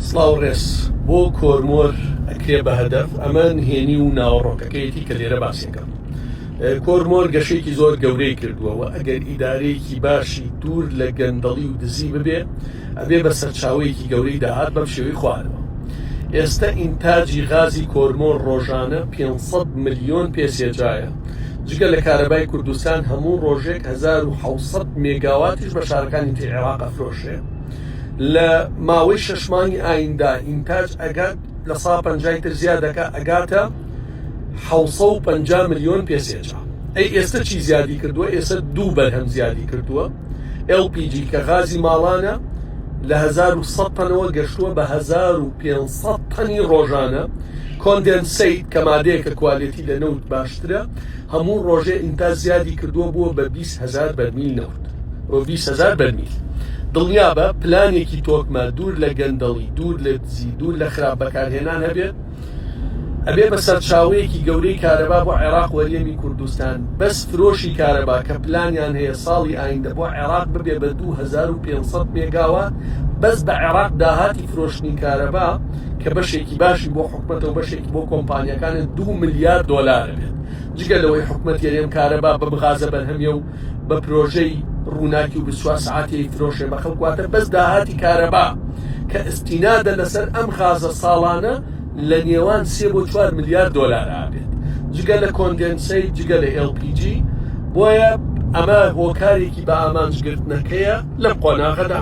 سڵاو ڕێز بۆ کۆرمۆر ئەکرێ بە هەدەف ئەمە نهێنی و ناوەڕۆکەکەیەتی کە لێرە باسیەکەم کۆرمۆر گەشەیەکی زۆر گەورەی کردووە و ئەگەر ئیدارەیەکی باشی دوور لە گەندەڵی و دزی ببێ ئەبێ بە سەرچاوەیەکی گەورەی داهات بەم شێوەی خوارەوە ئێستە ئینتاجی غازی کۆرمۆر ڕۆژانە 500 ملیۆن پێ سێجایە جگە لە کارەبای کوردستان هەموو ڕۆژێک 1700 مێگاواتیش بە شارەکانی تری عێراق ئەفرۆشێ لە ماوەی شەش مانگی ئایندا ئینتاج ئەگات لە سا پەنجای تر زیاد دەکا ئەگاتە 750 ملیۆن پێ سێجا ئەی ئێستا چی زیادی کردووە ئێستا دوو بەرهەم زیادی کردووە LPG کە غازی ماڵانە لە 1100 تەنەوە گەشتووە بە 1500 تەنی ڕۆژانە condensate کە مادەیەکە quality لە نەوت باشترە هەموو ڕۆژێ ئینتاج زیادی کردووە بووە بە 20 هزار بەرمیل نەوت بۆ 20 هزار بەرمیل دڵنیابە پلانێکی تۆکمە دوور لە گەندەڵی دوور لە دزی دوور لە خراپ بەکارهێنان هەبێت ئەبێ بە سەرچاوەیەکی گەورەی کارەبا بۆ عێراق و هەرێمی کوردستان بەس فرۆشی کارەبا کە پلانیان هەیە ساڵی ئایندە بۆ عێراق ببێ بە 2500 مێگاوات بەس بە عێراق داهاتی فرۆشتنی کارەبا کە بەشێکی باشی بۆ حکومەتە و بەشێکی بۆ کۆمپانیەکانە 2 ملیار دۆلار بێت جگە لەوەی حکومەت هەرێم کارەبا بەم غازە بەرهەمیە و بە پرۆژەی ڕووناکی و 24 سەعاتی فرۆشێ بە خەڵک واتە بەس داهاتی کارەبا کە ئستینادە لەسەر ئەم غازە ساڵانە لە نێوان سێ بۆ چوار ملیار دۆلار ئابێت جگە لە condensate جگە لە LPG بۆیە ئەمە هۆکارێکی بە ئامانجگرتنەکەیە لەم قۆناغەدا.